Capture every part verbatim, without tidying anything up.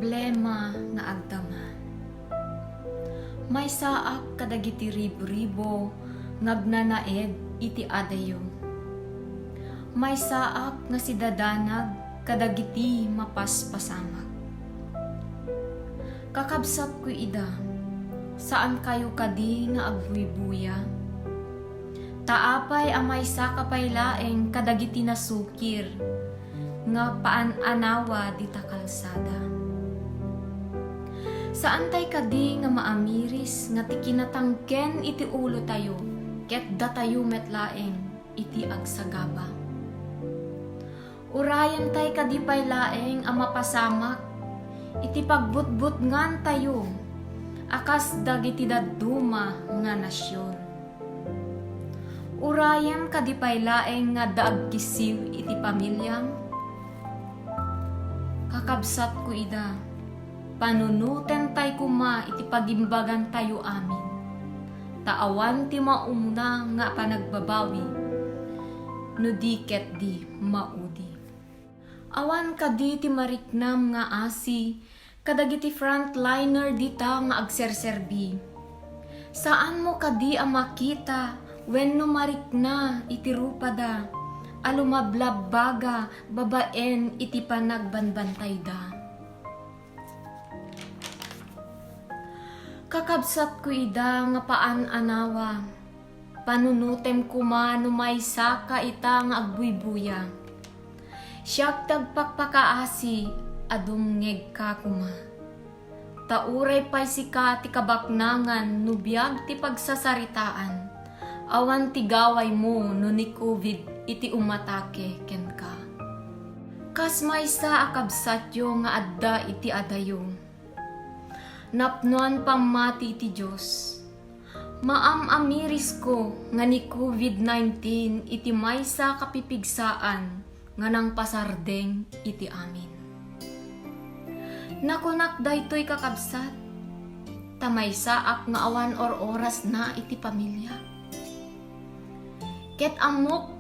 Problema nga agdama. Maysaak kadagiti ribribo nga agnanaed iti adayo. Maysaak nga sidadanag kadagiti mapaspasamak. Kakabsatko ida, saankayo kadi nga agbuybuya? Ta apay a maysaka pay laeng kadagiti nasukir nga paan-anawa dita kalsada? Saantay kadi nga maamiris nga ti kinatangken iti ulotayo ket datayo met laeng iti agsagaba? Urayentay kadi pay laeng a mapasamak iti pagbutbutngantayo a kas dagiti dadduma nga nasion? Urayem kadi pay laeng nga adda agkissiw iti pamiliam? Kakabsatko ida, panunotentay koma iti pagimbagantayo amin, ta awan ti maumuna nga panagbabawi no di ketdi maudi. Awan kadi ti mariknam nga asi kadagiti frontliner dita nga agserserbi? Saanmo kadi a makita wenno marikna iti rupada a lumablabbaga babaen iti panagbanbantayda? Kakabsatko ida nga paan-anawa, panunotem koma no maysaka ita nga agbuybuya. Siak ti agpakpakaasi a dumngegka koma. Ta uray pay sika ti kabaknangan no biag ti pagsasaritaan, awan ti gawaymo no ni covid iti umatake kenka. Kas maysa a kabsatyo nga adda iti adayo, napnoan pammati iti Dios. Maam-amirisko nga ni covid nineteen iti maysa kapipigsaan nga nangpasardeng iti amin. Nakunak daytoy, kakabsat, ta maysaak nga awan or-orasna iti pamiliak. Ket ammok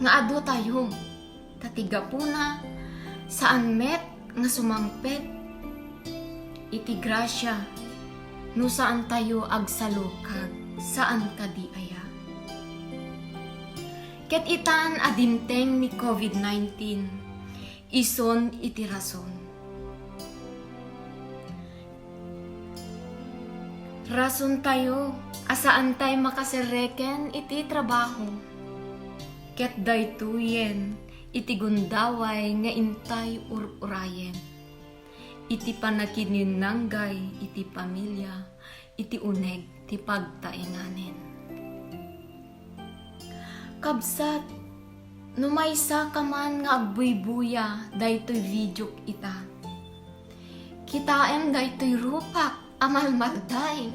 nga adu tayo, ta ti gapuna, saan met nga sumangpet iti grasia no saantayo agsalukag, saan kadi aya? Ket itan a dimteng ni covid nineteen, ison iti rason. Rasontayo a saantay makaserreken iti trabaho. Ket daytoyen iti gundaway nga intay ur-urayen iti pannakininnanggay iti pamilya iti uneg ti pagtaenganen. Kabsat, no maysaka man nga agbuybuya daytoy videok ita, kitaem daytoy rupak a malmaldaing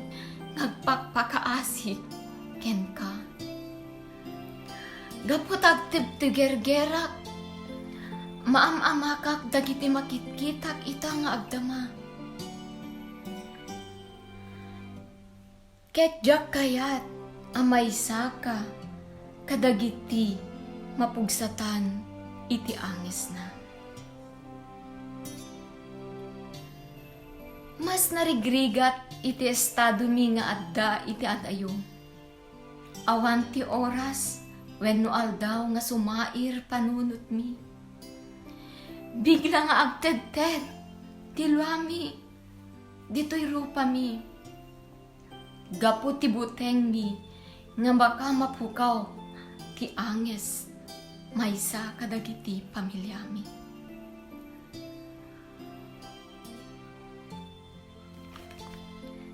nga agpakpakaasi kenka. Gapu ta agtebtegergerak, maam-amakak dagiti makitkitak ita nga agdama. Ket diak kayat a maysaka kadagiti mapugsatan iti angesna. Mas narigrigat iti estadomi nga adda iti adayo. Awan ti oras wenno aldaw nga sumair panunotmi. Bigla nga agtedted ti luami ditoy rupami. Gapu ti butengmi nga baka mapukaw ti anges maysa kadagiti pamiliami.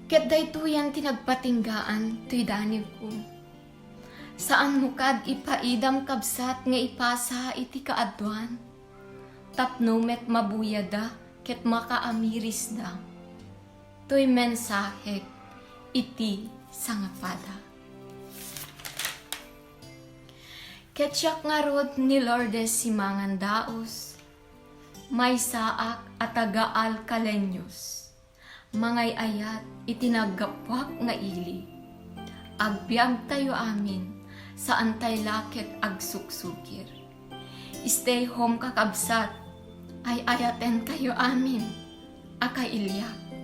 Ket daytoyen ti nagpatinggaan toy danigko. Saanmo kad ipaidam, kabsat, nga ipasa iti kaaduan tapno met mabuyada ket makaamirisda toy mensahek iti sangapada. Ket siak ngarud ni Lourdes Simangan Daos, maysaak a taga Alcaleños, mangay-ayat iti naggapuak nga ili. Agbiagtayo amin, saantay la ket agsuksukir. Stay home, kakabsat. Ay-ayatentayo amin. Akailiak,